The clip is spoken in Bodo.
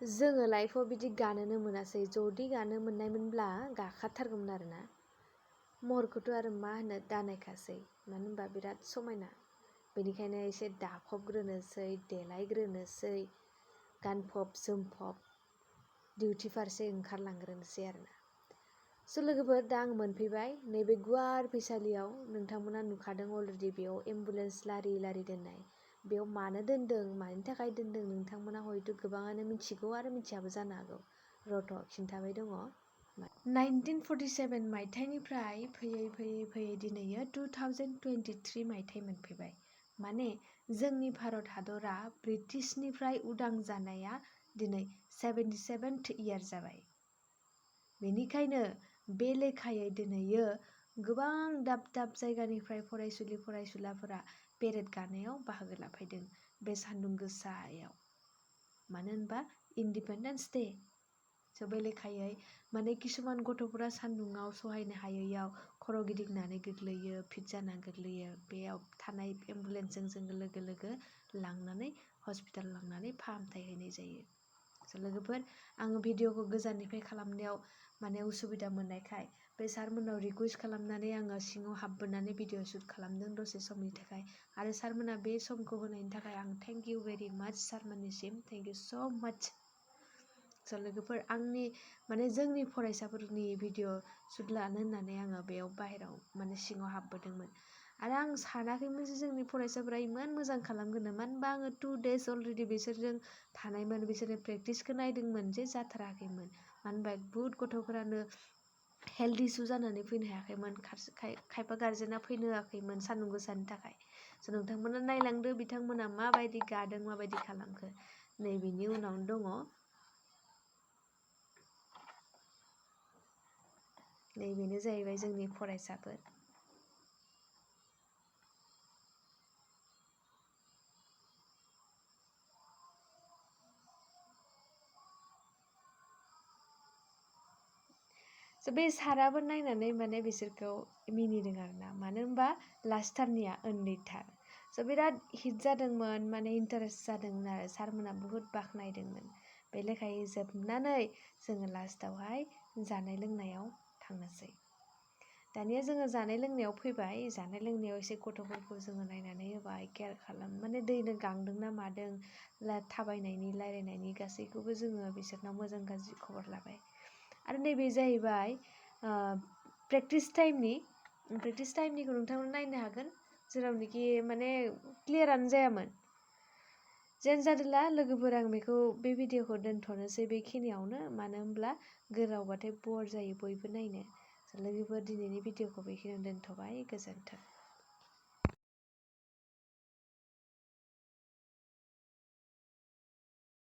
जोङो लाइफआव बिदि गानोनो मोनासै जुदि गानो मोननायमोनब्ला गाखाथारगौमोन आरोना महरखौथ' आरो मा होनो दानायखासै मानो होनबा बिराद समायना बेनिखायनो एसे दाफबग्रोनोसै देलायग्रोनोसै गानफब जोमफब डिउटि फारसे ओंखारलांग्रोनोसै आरोना स' लोगोफोर दा आं मोनफैबाय नैबे गुवार फैसालियाव नोंथांमोना नुखादों अलरेडि बेयाव एम्बुलेन्स लारि लारि दोननाय बेयाव मानो दोनदों मानि थाखाय दोनदों नोंथांमोना हयथ' गोबाङानो मिथिगौ आरो मिथियाबो जानो हागौ रथ' खिन्थाबाय दङ 1947 मायथाइनिफ्राय फैयै दिनैयो 2023 मायथाइ मोनफैबाय माने जोंनि भारत हादरा ब्रिटिशनिफ्राय उदां जानाया दिनै 77th इयार जाबाय बेनिखायनो बे लेखायै दिनैयो गोबां दाब दाब जायगानिफ्राय फरायसुलि फरायसुलाफोरा पेरेड गानायाव बाहागो लाफैदों बे सान्दुं गोसायाव मानो होनबा इन्डिपेन्डेन्स डे स' बे लेखायै माने किसुमान गथ'फोरा सान्दुङाव सहायनो हायैयाव खर' गिदिंनानै गोग्लैयो फिट जाना गोग्लैयो बेयाव थानाय एम्बुलेन्सजों जोङो लोगो लोगो लांनानै हस्पिटाल लांनानै फाहामथाय होनाय जायो स' लोगोफोर आङो भिडिअखौ गोजाननिफ्राय खालामनायाव माने उसुबिदा मोननायखाय बे सारमोनाव रिकुवेस्ट खालामनानै आङो सिङाव हाबबोनानै भिडिअ शुट खालामदों दसे समनि थाखाय आरो सारमोना बे समखौ होनायनि थाखाय आं थेंक इउ भेरि माच सारमोननिसिम थेंक इउ स' माच स' लोगोफोर आंनि माने जोंनि फरायसाफोरनि भिडिअ शुट लानो होननानै आङो बेयाव बाहेराव माने सिङाव हाबबोदोंमोन आरो आं सानाखैमोन जे जोंनि फरायसाफोरा इमान मोजां खालामगोन मानो होनबा आङो 2 days अलरेडि बिसोरजों थानायमोन बिसोरनि प्रेक्टिसखौ नायदोंमोन जे जाथाराखैमोन मानो होनबा बुहुत गथ'फोरानो हेल्थ इसु जानानै फैनो हायाखैमोन खायफा गार्जेना फैनो होआखैमोन सान्दुं गोसानि थाखाय स' नोंथांमोना नायलांदो बिथांमोना माबायदि गादों माबायदि खालामखो नैबेनि उनावनो दङ नैबेनो जाहैबाय जोंनि फरायसाफोर स' बे साराबो नायनानै माने बिसोरखौ मिनिदों आरोना मानो होनबा लास्टारनिया उन्दैथार स' बिराद हिट जादोंमोन माने इन्टारेस्ट जादोंमोन आरो सारमोना बुहुत बाख्नायदोंमोन बे लेखायै जोबनानै जोङो लास्टावहाय जानाय लोंनायाव थांनोसै दानिया जोङो जानाय लोंनायाव फैबाय जानाय लोंनायाव एसे गथ'फोरखौ जोङो नायनानै होबाय केयार खालाम माने दैनो गांदोंना मादों थाबायनायनि रायलायनायनि गासैखौबो जोङो बिसोरनाव मोजां गाज्रि खबर लाबाय आरो नैबे जाहैबाय प्रेक्टिस टाइमनिखौ नोंथांमोना नायनो हागोन जेरावनोखि माने क्लियारानो जायामोन जेन जादोला लोगोफोर आं बेखौ बे भिडिअखौ दोनथ'नोसै बेखिनियावनो मानो होनब्ला गोलावबाथाय बर जायो बयबो नायनो लोगोफोर दिनैनि भिडिअखौ बेखिनियावनो दोनथ'बाय गोजोन्थों